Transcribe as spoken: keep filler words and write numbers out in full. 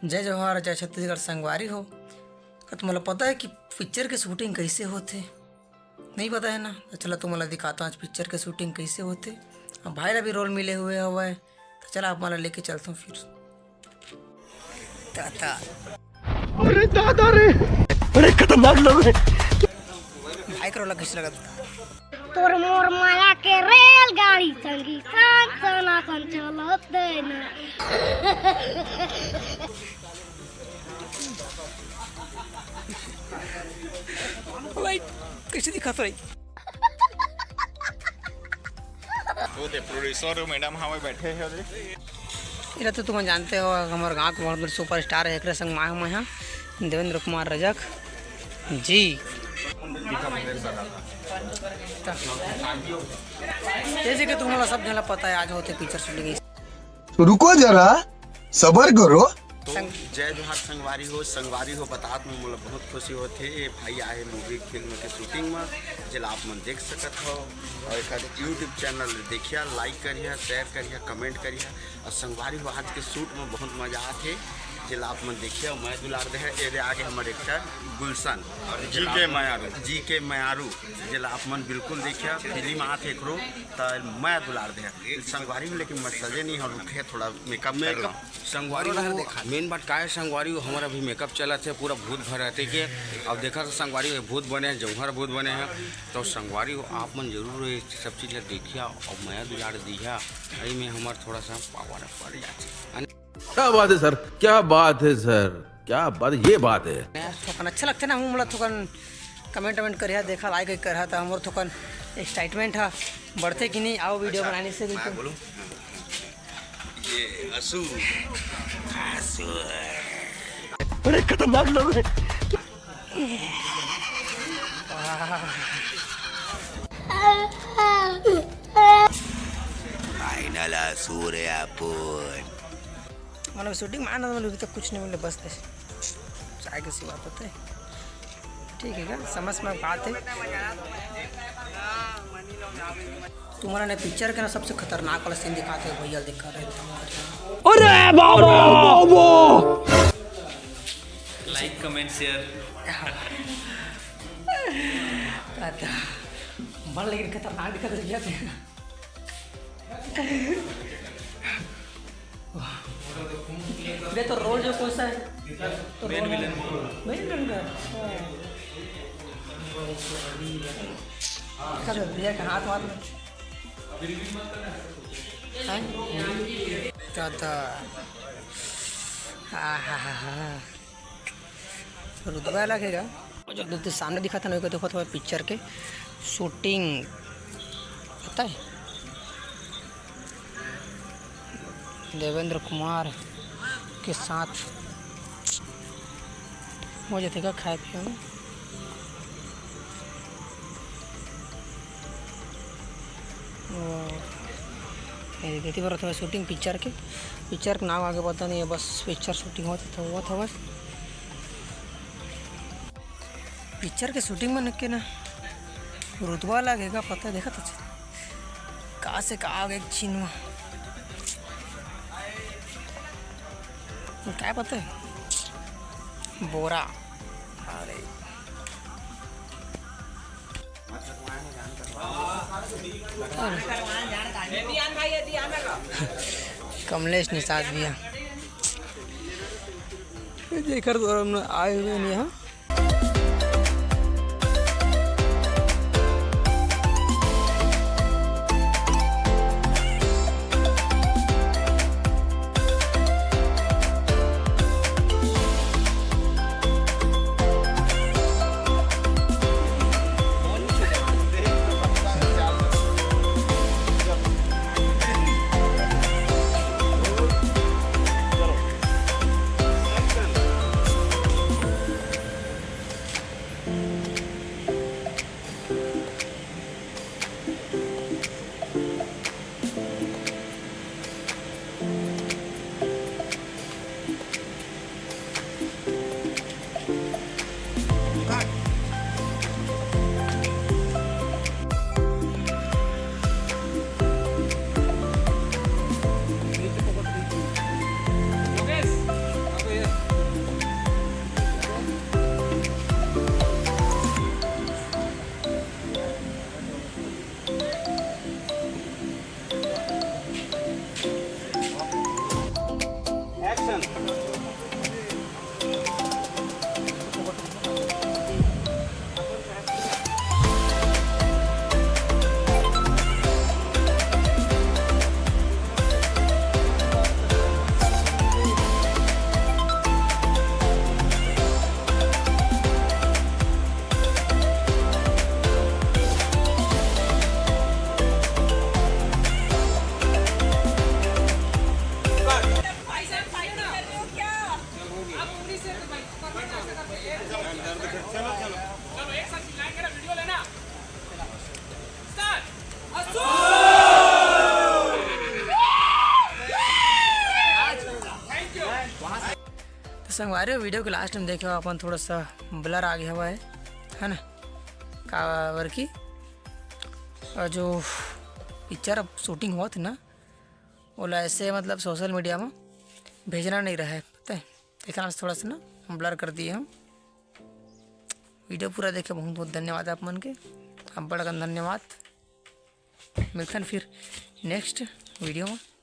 जय जोहार, जय छत्तीसगढ़ संगवारी हो। का तुम्हाला पता है कि पिक्चर के शूटिंग कैसे होथे? नहीं पता है ना? तो चला तुम्हाला दिखाता हूँ आज पिक्चर के शूटिंग कैसे होथे। अब भाई ला भी रोल मिले हुए हवय, तो चला आप मला लेके चलता हूँ फिर। दादा। अरे दादा रे, अरे खतरनाक लोग हैं। भाई के रोल कैसे लगा? तोर मोर माया के रेलगाड़ी संगी सन सनातन चलत देना। भाई, कैसे दिखात रही? वो दे प्रोड्यूसर मैडम हमें बैठे हैं उधर। एला तो तुम जानते हो, हमारे गांव के बहुत बड़े सुपरस्टार है, एकरे संग माय मैं हाँ देवेंद्र कुमार रजक जी। जैसे कि तुम्हाला सब जना पता है, आज होते पिक्चर शूटिंग। तो रुको जरा, सबर करो। तो संग- जय जोहार संगवारी हो, संगवारी हो, बतात में मोला बहुत खुशी होथे। ये भाई आए मूवी फिल्म के शूटिंग में, जेला आप मन देख सकत हो। और एक YouTube चैनल देखिया, लाइक करिया, शेयर करिया, कमेंट करिया। और संगवारी हो, आज के शूट में बहुत मजा आथे, जेला आप मन देखिया। मैं दुलार दे है, ये दे आगे हमर एक्टर गुलशन और जी के मयारू। जी के मयारू, जेला आप मन बिल्कुल देखिया। फिल्म आथे एकरो, त मैं दुलार दे है। संगवारी हो, लेकिन मैं सजे नहीं हूँ, रुके थोड़ा मेकअप कर ला। संगवारी हो, मेन बात का है, संगवारी हो, हमारा भी मेकअप चलत है, पूरा भूत भर रहते के। अब देखा तो संगवारी हो, भूत बने हैं, जौहर भूत बने हैं, तो संगवारी हो, आप मन जरूर ये सब चीज ला देखिया और मया दुलार दिया, यही में हमार थोड़ा सा पावर पड़ जाते। क्या बात है सर, क्या बात है सर, क्या बात, ये बात है। थोकन अच्छा लगथे ना, हमू मोला थोकन कमेंट वमेंट करिहा, देखा लाइक वाइक करिहा, त हमर थोकन एक्साइटमेंट हा बढ़थे कि नहीं। आओ वीडियो अच्छा, बनाने से मैं बिल्कुल। बोलूं? ये असुर, असुर। बड़े खतरनाक लोग हैं। फाइनल असुर है अपन। मतलब शूटिंग में आना, मतलब अभी तक कुछ नहीं मिले, बस चाय के सिवा पता है। ठीक है क्या, समझ में बात है। तुम्हारा ने पिक्चर के ना सबसे खतरनाक वाला सीन दिखाते हैं भैया, दिखा रहे हैं। अरे बाबा, बाबा। लाइक, कमेंट, शेयर। दादा, बड़ लेकिन खतरनाक दिखा रहे हैं। अरे तो रोल जो कौन सा है? तो मेन विलेन। मेन विलेन का? अच्छा। देखा तो भैया का हाथ वाथ में। हैं? दादा। आहाहाहा। रुतबा अलग है गा। जो दो सामने दिखा था ना, देखो थोड़ा पिक्चर के शूटिंग पता है, देवेंद्र कुमार के साथ हो जाते का खाए पिए में। और ये देखिए, बार थोड़ा शूटिंग पिक्चर के, पिक्चर के नाम आगे पता नहीं है, बस पिक्चर शूटिंग होता था, हुआ था बस। पिक्चर के शूटिंग में नक्के ना रुतबा लगेगा, पता है, देखा था का से का आगे एक छीन में। काय पता है? बोरा। अरे। कमलेश निषाद भैया। जेकर द्वारा हमने आए हुए नहीं यहाँ। तो संगवारी हो, video के last में देखे हो अपन थोड़ा सा blur आ गया हुआ है, है ना? काबर कि और जो picture shooting हुआ था ना, ओला ऐसे मतलब social media में भेजना नहीं रहा है, पता है? देखना थोड़ा सा ना blur कर दिए हम। Video पूरा देखे बहुत बहुत धन्यवाद आप मन के, अब्बड़ अकन धन्यवाद। मिलथन फिर next video में।